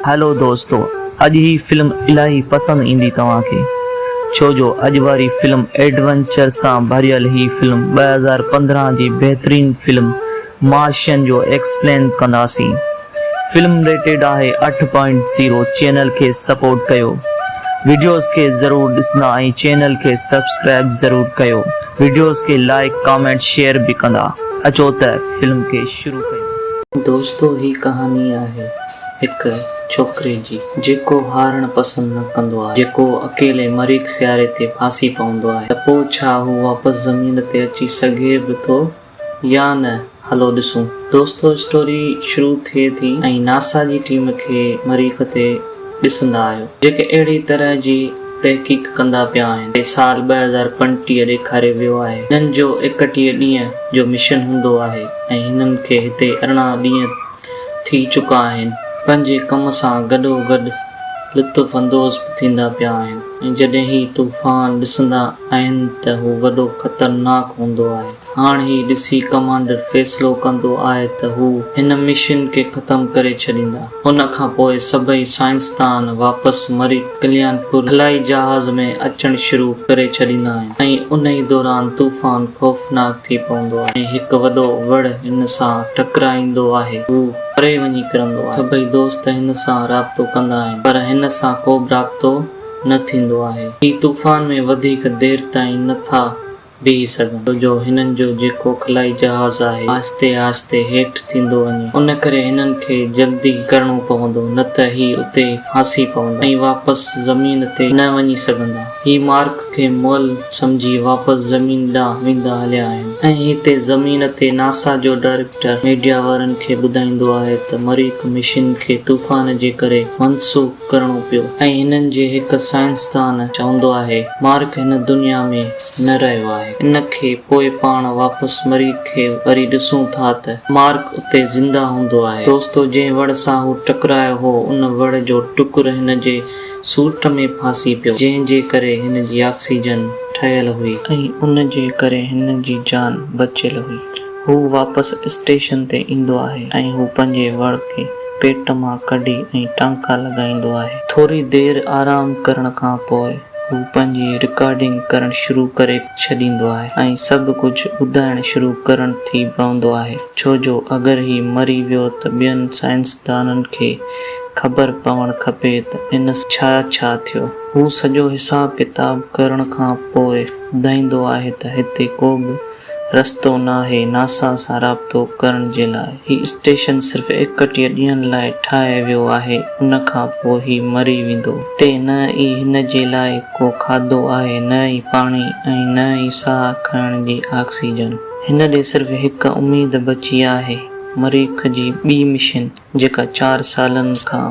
هلو دوستو اڄ هي فلم الاهي پسند ايندي توهان کي ڇو جو اڄ واري فلم ايڊونچر سان ڀريل هي فلم 2015 جي بهترين فلم مارشين جو ايڪسپلين ڪنداسين فلم ريٽيڊ آهي اٺ پوائنٽ زيرو چينل کي سپورٽ ڪيو وڊيوز کي ضرور ڏسندا ۽ چينل کي سبسڪرائب ضرور ڪيو وڊيوز کي لائيڪ ڪامينٽ شيئر به ڪندا اچو ته فلم کي شروع ڪيون. دوستو هي ڪهاڻي آهي هڪ ڇوڪري جي، جيڪو هارڻ پسند نه ڪندو آهي، جيڪو اڪيلي مريخ سياري تي ڦاسي پوندو آهي ته پوء ڇا هو واپس زمين تي اچي سگهي به ٿو يا نه؟ هلو ڏسون. دوستو اسٽوري شروع ٿئي ٿي ۽ ناسا جي ٽيم کي مريخ تي ڏسندا آهيو جيڪي اهڙي طرح جي تحقيق ڪندا پيا آهن. هي سال 2035 ڏيکاريو ويو آهي. هنن جو 31 ڏينهن جو مشن هوندو آهي ۽ هنن کي هتي 18 ڏينهن ٿي چڪا آهن. پنهنجي ڪم سان گڏوگڏ لطف اندوز به ٿيندا پيا آهن ۽ جڏهن هي طوفان ڏسندا آهن ته هو وڏو خطرناڪ هوندو آهي. هاڻ هي ڏسي ڪمانڊر فيصلو ڪندو آهي ته هو هن مشن کي ختم ڪري ڇڏيندا. ان کان پوء سڀئي سائنسدان واپس مريخ ڪليانپور خلائي جهاز ۾ اچڻ شروع ڪري ڇڏيندا آهن ۽ انهي دوران طوفان خوفناڪ ٿي پوندو آهي ۽ هڪ وڏو وڙ هن سان ٽڪرائيندو آهي. هو پري وڃي ڪرندو آهي. سڀئي دوست هن سان رابطو ڪندا آهن پر هن سان ڪو به رابطو نه ٿيندو آهي. هي طوفان ۾ وڌيڪ دير تائين نه ٿا بيهي سگهن، ڇو جو هنن جو جيڪو خلائي جهاز آهي، آهستي آهستي هيٺ ٿيندو وڃي، ان ڪري هنن کي جلدي ڪرڻو پوندو، نه ته هي اتي ڦاسي پوندا ۽ واپس زمين تي نه وڃي سگهندا. هي مارڪ کي مئل سمجهي واپس زمين ڏانهن ويندا هليا آهن ۽ هتي زمين تي ناسا جو ڊائريڪٽر ميڊيا وارن کي ٻڌائيندو آهي ته مريخ مشن کي طوفان جي ڪري منسوخ ڪرڻو پيو ۽ هنن جي هڪ سائنسدان چوندو آهي مارڪ هن دنيا ۾ نه رهيو آهي. ان کي پوء پاڻ واپس مريخ کي وري ڏسون ٿا ته مارڪ اتي زنده هوندو آهي. دوستو جنهن وڙ سان هو ٽڪرايو هو ان وڙ جو ٽڪر هن جي سوٽ ۾ ڦاسي پيو جنهن جي ڪري هن جي آڪسيجن ٺهيل هئي. ۽ ان جي ڪري هن جي جان بچيل هئي. هو واپس اسٽيشن تي ايندو آهي ۽ هو پنهنجي وڙ کي پيٽ مان ڪڍي ۽ ٽانڪا لڳائيندو آهي. ٿوري دير آرام ڪرڻ کان پوء هو پنهنجي رڪارڊنگ ڪرڻ شروع ڪري ڇڏيندو آهي ۽ سڀ ڪجهه ٻڌائڻ شروع ڪرڻ ٿي پوندو آهي ڇو جو اگر هي مري ويو ته ٻين سائنسدانن کي خبر پوڻ کپي ته ان سان ڇا ڇا ٿيو. هو سڄو حساب ڪتاب ڪرڻ کان پوء ٻڌائيندو آهي ته هتي ڪو به رستو ناهي ناسا سان رابطو ڪرڻ جي لاء. هي اسٽيشن صرف 31 ڏينهن لاء ٺاهيو ويو آهي ان کان پوء هي مري ويندو. هتي نه ئي هن جي لاء ڪو کاڌو آهي نه ئي پاڻي ۽ نه ئي ساهه کڻڻ جي آڪسيجن. هن ڏي صرف هڪ اميد بچي آهي مريخ جي ٻي مشن. جيڪا چار سالن کان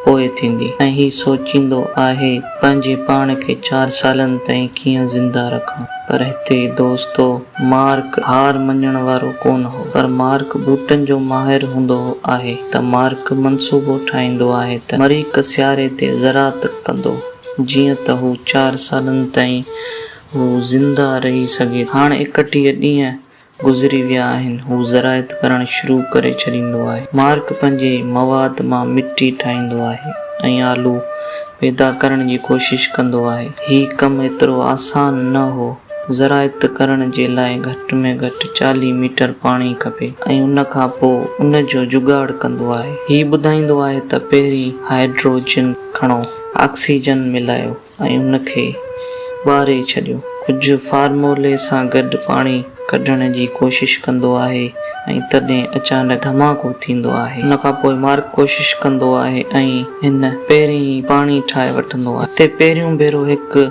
پوء ٿيندي ۽ هي سوچيندو آهي پنهنجي پاڻ کي چار سالن تائين ڪيئن زنده رکان. پر هتي دوستو مارڪ هار مڃڻ وارو ڪونه هو. پر مارڪ ٻوٽن جو ماهر هوندو آهي ته مارڪ منصوبو ٺاهيندو آهي ته مريخ سياري تي زراعت ڪندو جيئن ته هو چار سالن تائين هو زنده رهي سگهي. هاڻ 31 ڏينهن گذري ويا آهن. هو زراعت ڪرڻ شروع ڪري ڇڏيندو آهي. مارڪ پنهنجي مواد مان مٽي ٺاهيندو آهي ۽ آلو پيدا ڪرڻ جي ڪوشش ڪندو آهي. هي ڪم ايترو آسان نه هو. زراعت ڪرڻ جي لاء گهٽ ۾ گهٽ 40 ميٽر پاڻي کپي ۽ ان کان پوء ان جو جگاڙ ڪندو آهي. هي ٻڌائيندو آهي ته پهرين هائيڊروجن کڻو، آڪسيجن ملايو. ۽ ان کي ٻاري ڇڏيو. ڪجهه فارمولي سان گڏ پاڻي ڪڍڻ جي ڪوشش ڪندو آهي ۽ تڏهن اچانڪ ڌماڪو ٿيندو آهي. ان کان پوء مارڪ ڪوشش ڪندو آهي ۽ هن پهرين ئي پاڻي ٺاهي وٺندو آهي. هتي پهريون ڀيرو هڪ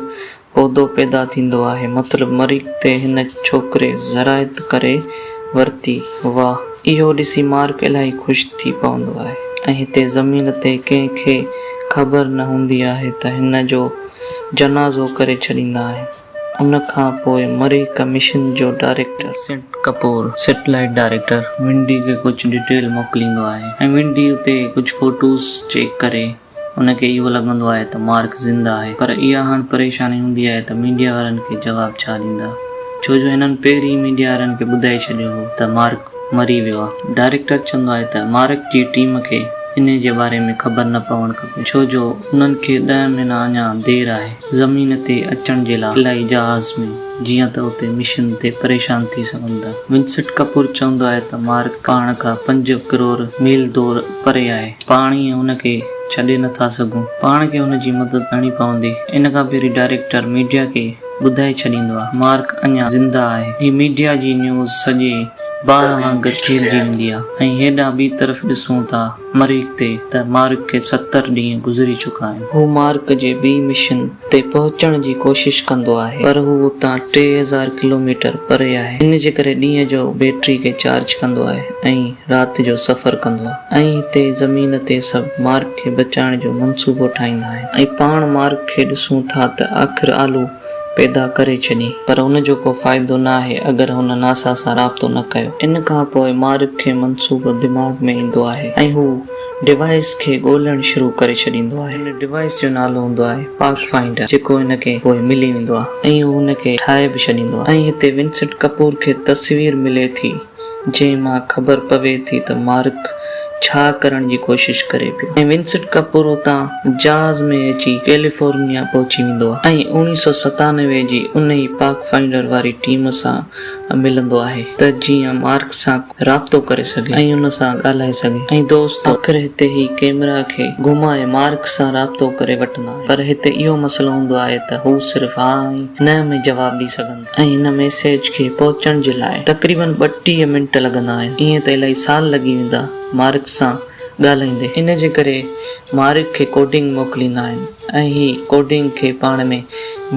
پودو پيدا ٿيندو آهي. مطلب مريخ تي هن ڇوڪري زراعت ڪري ورتي. واهه! اهو ڏسي مارڪ الاهي خوش ٿي پوندو آهي ۽ هتي زمين تي ڪنهن کي خبر نه هوندي آهي ته هن جو جنازو ڪري ڇڏيندا آهن. ان کان پوء مريخ مشن جو director. Vincent Kapoor, satellite director, Wendy کي ڪجهه ڊيٽيل موڪليندو آهي ۽ ونڊي اتي ڪجهه فوٽوز چيڪ ڪري ان کي اهو لڳندو آهي ته مارڪ زنده آهي پر اها هاڻ پريشاني هوندي آهي ته ميڊيا وارن کي جواب ڇا ڏيندا ڇو جو هنن پهرين ئي ميڊيا وارن کي ٻڌائي ڇڏيو هو ته مارڪ مري ويو آهي. ڊائريڪٽر چوندو آهي ته مارڪ جي ٽيم کي انهي جي باري ۾ خبر نه پوڻ کپي ڇو جو انهن کي ڏهه مهينا اڃا دير آهي زمين تي اچڻ جي لاء خلائي جهاز ۾ جيئن ته اتي مشن تي پريشان ٿي سگهن ٿا. ونسنٽ ڪپور چوندو آهي ته مارڪ پاڻ کان پنج ڪروڙ ميل دور پري آهي پاڻ ئي هن کي ڇڏي نه ٿا سگهون پاڻ کي هن جي مدد ڪرڻي پوندي. ان کان پهرين ڊائريڪٽر ميڊيا کي ٻڌائي ڇڏيندو آهي مارڪ اڃا زنده آهي. هي ميڊيا جي نيوز سڄي باهه وانگر ڦهلجي ويندي آهي ۽ هيڏانهن ٻي طرف ڏسون ٿا مريخ تي ته مارڪ کي 70 ڏينهن گذري چڪا آهن. هو مارڪ جي ٻي مشن تي پهچڻ جي ڪوشش ڪندو آهي پر هو اتان 3000 ڪلوميٽر پري آهي ان جي ڪري ڏينهن جو بيٽري کي چارج ڪندو آهي ۽ رات جو سفر ڪندو آهي ۽ هتي زمين تي سڀ مارڪ کي بچائڻ جو منصوبو ٺاهيندا آهن ۽ پاڻ مارڪ کي ڏسون ٿا ته آخر آلو پيدا ڪري ڇڏي پر ان جو ڪو فائدو نه آهي اگر هن ناسا سان رابطو نه ڪيو. ان کان پوء مارڪ کي منصوبو دماغ ۾ ايندو آهي ۽ هو ڊوائيس کي ڳولڻ شروع ڪري ڇڏيندو آهي. ان ڊوائيس جو نالو هوندو آهي پاٿ فائنڊر جيڪو هن کي پوء ملي ويندو آهي ۽ هو هن کي ٺاهي به ڇڏيندو آهي ۽ هتي ونسنٽ ڪپور کي تصوير ملي ٿي جنهن مان خبر پوي ٿي ته مارڪ ڇا ڪرڻ جي ڪوشش ڪري پيو ۽ ونسنٽ ڪپور اتان جهاز ۾ اچي ڪيليفورنيا پهچي ويندو آهي ۽ اوڻيهه سئو ستانوي جي انهي پاڪ فائنڊر واري ٽيم سان ملندو آهي ته جيئن مارڪ سان رابطو ڪري سگهي ۽ ان سان ڳالهائي سگهي ۽ دوست آخر هتي هي ڪيمرا کي گهمائي مارڪ سان رابطو ڪري وٺندا آهن پر هتي اهو مسئلو هوندو آهي ته هو صرف ها ۽ نه ۾ جواب ڏئي سگهن ٿا. ۽ هن ميسيج کي پهچڻ جي لاء تقريبن 32 منٽ لڳندا آهن. ائين ته الائي سال لڳي ويندا مارڪ سان ڳالهائيندي. ان جي ڪري مارڪ کي ڪوڊنگ موڪليندا آهن ۽ هي ڪوڊنگ کي پاڻ ۾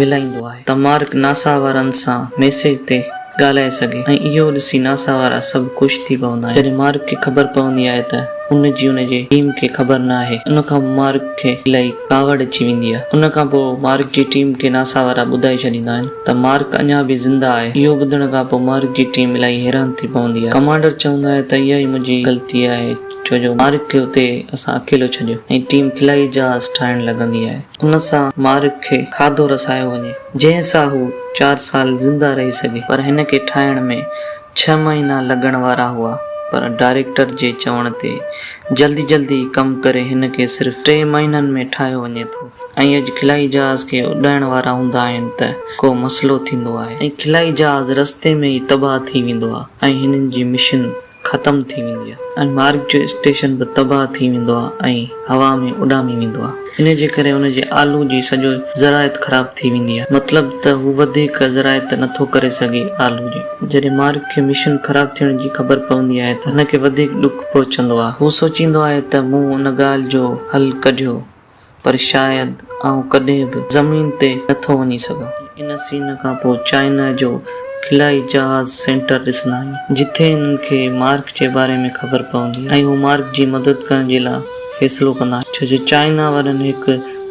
ملائيندو آهي ته مارڪ ناسا وارن سان ميسيج تي ڳالهائي سگهي ۽ اهو ڏسي ناسا وارا سڀ خوش ٿي پوندا آهن. جڏهن مارڪ کي خبر پوندي آهي ته ان جي ان جي ٽيم کي خبر نه آهي ان کان مارڪ کي الائي ڪاوڙ اچي ويندي آهي. ان کان پوء مارڪ جي ٽيم کي ناسا وارا ٻڌائي ڇڏيندا آهن ته مارڪ اڃا به زنده آهي. اهو ٻڌڻ کان پوء مارڪ جي ٽيم الائي حيران ٿي پوندي آهي. ڪمانڊر چوندو آهي ته اها ئي منهنجي غلطي آهي ڇو جو مارڪ کي اتي اسان اڪيلو ڇڏيو ۽ ٽيم خلائي جهاز ٺاهڻ لڳندي آهي. ان سان مارڪ کي کاڌو رسايو وڃي جنهن سان هو چار سال زنده رهي سگهي پر هن کي ٺاهڻ ۾ ڇهه مهينا لڳڻ وارا هئا پر ڊائريڪٽر جي چوڻ تي جلدي جلدي ڪم ڪري هن کي صرف ٽي مهينن ۾ ٺاهيو وڃي ٿو ۽ اڄ خلائي جهاز کي اڏائڻ وارا هوندا آهن ته ڪو مسئلو ٿيندو آهي ۽ خلائي جهاز رستي ۾ ئي تباهه ٿي ويندو آهي ۽ هنن جي مشن ختم ٿي ويندي آهي ۽ مارڪ جو اسٽيشن به تباهه ٿي ويندو آهي ۽ هوا ۾ اڏامي ويندو آهي ان جي ڪري ان جي آلو جي سڄو زراعت خراب ٿي ويندي آهي مطلب ته هو وڌيڪ زراعت نه ٿو ڪري سگهي آلو جي. جڏهن مارڪ کي مشن خراب ٿيڻ جي خبر پوندي آهي ته هن کي وڌيڪ ڏک پهچندو آهي هو سوچيندو آهي ته مون ان ڳالهه جو حل ڪڍيو پر شايد آئون ڪڏهن به زمين تي نه ٿو وڃي سگهان. ان سين کان پوء چائنا جو خلائي جهاز سينٽر ڏسندا آهيون جتي هنن کي مارڪ جي باري ۾ خبر پوندي آهي ۽ هو مارڪ جي مدد ڪرڻ جي لاء فيصلو ڪندا آهن ڇو جو چائنا وارن هڪ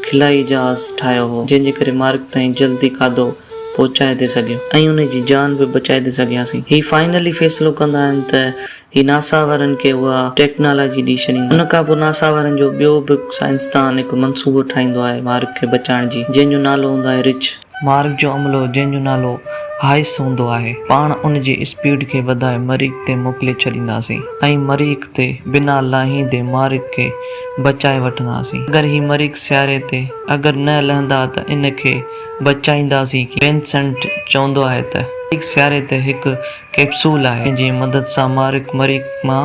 خلائي جهاز ٺاهيو هو جنهن جي ڪري مارڪ تائين جلدي کاڌو پهچائي ٿي سگهيو ۽ ان جي جان به بچائي ٿي سگهياسين. هي فائنلي فيصلو ڪندا آهن ته هي ناسا وارن کي اها ٽيڪنالاجي ڏئي ڇڏيندا. ان کان پوء ناسا وارن جو ٻيو به سائنسدان هڪ منصوبو ٺاهيندو آهي مارڪ کي بچائڻ جي جنهن جو نالو هوندو آهي رچ. مارڪ جو عملو جنهن جو نالو هائس هوندو آهي پاڻ ان جي اسپيڊ کي وڌائي مريخ تي موڪلي ڇڏينداسين ۽ مريخ تي بنا لاهيندي مارڪ کي بچائي وٺنداسين. اگر هي مريخ سياري تي اگر نه لهندا ته ان کي بچائينداسين ڪيئن؟ ونسنٽ چوندو آهي ته مريخ سياري تي هڪ ڪيپسول آهي جنهن جي مدد سان مارڪ مريخ مان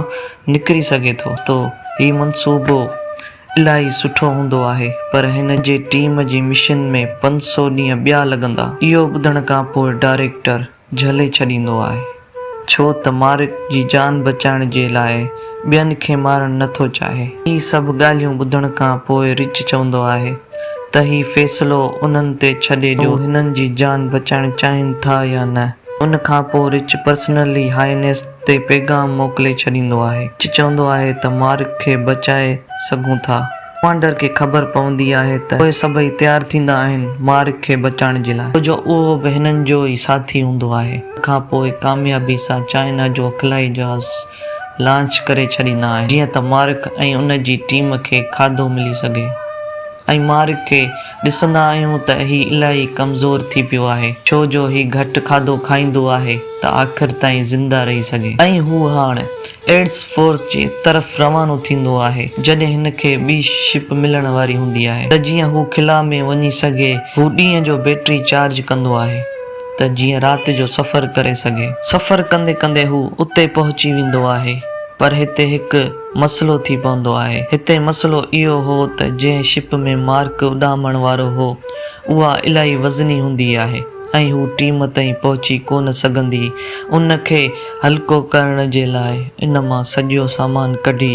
نڪري سگهي ٿو. دوستو هي منصوبو الاهي سٺو هوندو آهي پر هن جي ٽيم جي مشن ۾ 500 ڏينهن ٻيا لڳندا. اهو ٻڌڻ کان پوء ڊائريڪٽر جهلي ڇڏيندو آهي. ڇو ته مارڪ جي جان بچائڻ جي لاء ٻين کي مارڻ نه ٿو چاهي. هي سڀ ڳالهيون ٻڌڻ کان پوء رچ چوندو آهي ته هي فيصلو انهن تي ڇڏي ڏيو هو هنن جي جان بچائڻ چاهين ٿا يا نه. ان کان پوء رچ پرسنلي هائنيس تي پيغام موڪلي ڇڏيندو آهي. رچ چوندو آهي ته مارڪ کي بچائي سگهون ٿا. ڪمانڊر کي خبر پوندي آهي ته اهي سڀئي تيار ٿيندا آهن مارڪ کي بچائڻ جي لاء ڇو جو اهو به هنن جو ئي ساٿي هوندو آهي. ان کان پوء ڪاميابي سان چائنا جو خلائي جهاز لانچ ڪري ڇڏيندا آهن جيئن ته مارڪ ۽ ان جي ٽيم کي کاڌو ملي سگهي ۽ مارڪ کي ڏسندا آهيون ته هي الاهي ڪمزور ٿي پيو آهي ڇو جو هي گهٽ کاڌو کائيندو آهي ته آخر تائين زنده رهي سگهي ۽ هو هاڻ ايڊز فورس جي طرف روانو ٿيندو آهي جڏهن هن کي ٻي شپ ملڻ واري هوندي آهي ته جيئن هو خلا ۾ وڃي سگهي هو ڏينهن جو بيٽري چارج ڪندو آهي ته جيئن رات جو سفر ڪري سگهي. سفر ڪندي ڪندي هو اتي پهچي ويندو آهي پر هتي هڪ مسئلو ٿي پوندو آهي. هتي مسئلو اهو هو ته جنهن شپ ۾ مارڪ اڏامڻ وارو هو اها الائي وزني هوندي آهي. ۽ هو ٽيم تائين پهچي ڪونه سگهندي. ان کي هلڪو ڪرڻ جي لاء ان مان سڄو سامان ڪڍي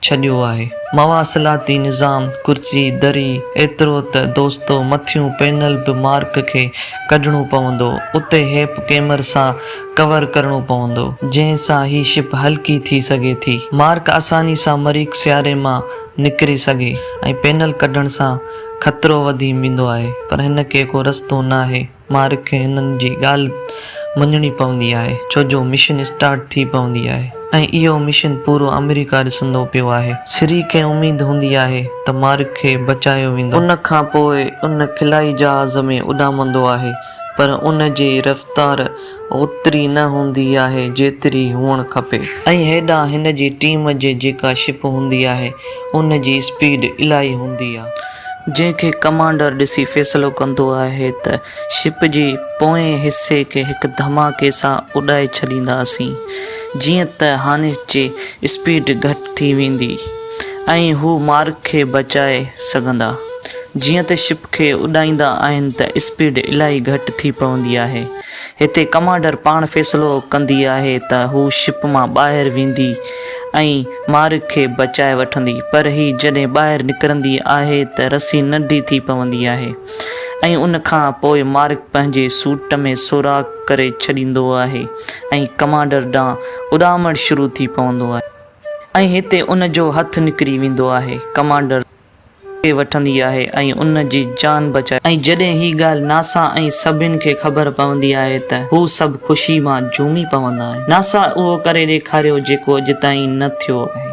ڇڏيو آهي. مواصلاتي نظام، ڪرسي، دري، ايترو ته دوستو مٿيون پينل به مارڪ کي ڪڍڻو پوندو. اتي هيپ ڪيمر سان ڪور ڪرڻو پوندو. جنهن سان هي شپ هلڪي ٿي سگهي ٿي. مارڪ آساني سان مريخ سياري مان نڪري سگهي ۽ پينل ڪڍڻ سان خطرو وڌي ويندو آهي پر هن کي ڪو رستو ناهي. مارڪ کي هنن جي ڳالهه مڃڻي پوندي آهي ڇو جو مشن اسٽارٽ ٿي پوندي آهي ۽ اهو مشن پورو آمريڪا ڏسندو پيو آهي. سري کي اميد هوندي آهي ته مارڪ کي بچايو ويندو. ان کان پوء ان خلائي جهاز ۾ اڏامندو آهي پر ان جي رفتار اوتري نه هوندي آهي جيتري هئڻ کپي. ۽ هيڏانهن هن جي ٽيم جي جيڪا شپ هوندي آهي ان جي اسپيڊ الائي هوندي آ. جنهن کي ڪمانڊر ڏسي فيصلو ڪندو آهي ته شپ جي پوئين حصي کي هڪ ڌماڪي سان اڏائي ڇڏينداسين جيئن ته هانس جي اسپيڊ گهٽ ٿي ويندي ۽ هو مارڪ کي بچائي سگهندا. جيئن ته شپ کي اڏائيندا آهن ته اسپيڊ الائي گهٽ ٿي پوندي آهي. هتي ڪمانڊر پاڻ فيصلو ڪندي آهي ته هو شپ مان ٻاهر ويندي ۽ مارڪ کي بچائي وٺندي پر هي جڏهن ٻاهر نڪرندي آهي ته رسي ننڍي ٿي پوندي آهي ۽ ان کان پوء مارڪ پنهنجي سوٽ ۾ سوراخ ڪري ڇڏيندو آهي ۽ ڪمانڊر ڏانهن اڏامڻ شروع ٿي پوندو آهي ۽ هتي ان جو هٿ نڪري ويندو آهي. ڪمانڊر. کي وٺندي آهي ۽ ان جي جان بچائي. ۽ جڏهن هي ڳالهه ناسا ۽ سڀن کي خبر پوندي آهي ته هو سڀ خوشي مان جهومي پوندا آهن. ناسا اهو ڪري ڏيکاريو جيڪو اڄ تائين نه ٿيو آهي.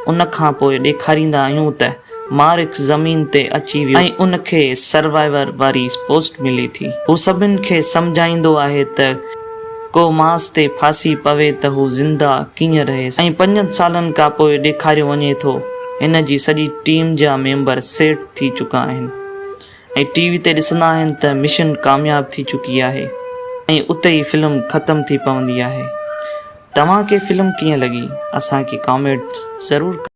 ان کان پوء ڏيکاريندا آهيون ته مارڪ زمين تي اچي ويو ۽ ان کي سروائيور واري پوسٽ ملي ٿي. هو سڀن کي سمجهائيندو آهي ته ڪو ماس تي ڦاسي پوي ته هو زنده ڪيئن رهي ۽ پنجن سالن کانپوء ڏيکاريو وڃي ٿو هن جي سڄي ٽيم جا ميمبر سيٽ ٿي چڪا آهن ۽ ٽي وي تي ڏسندا آهن ته مشن ڪامياب ٿي چڪي آهي ۽ اتي ئي فلم ختم ٿي پوندي آهي توهان کي فلم ڪيئن لڳي اسان کي ڪامينٽ ضرور ڪندا.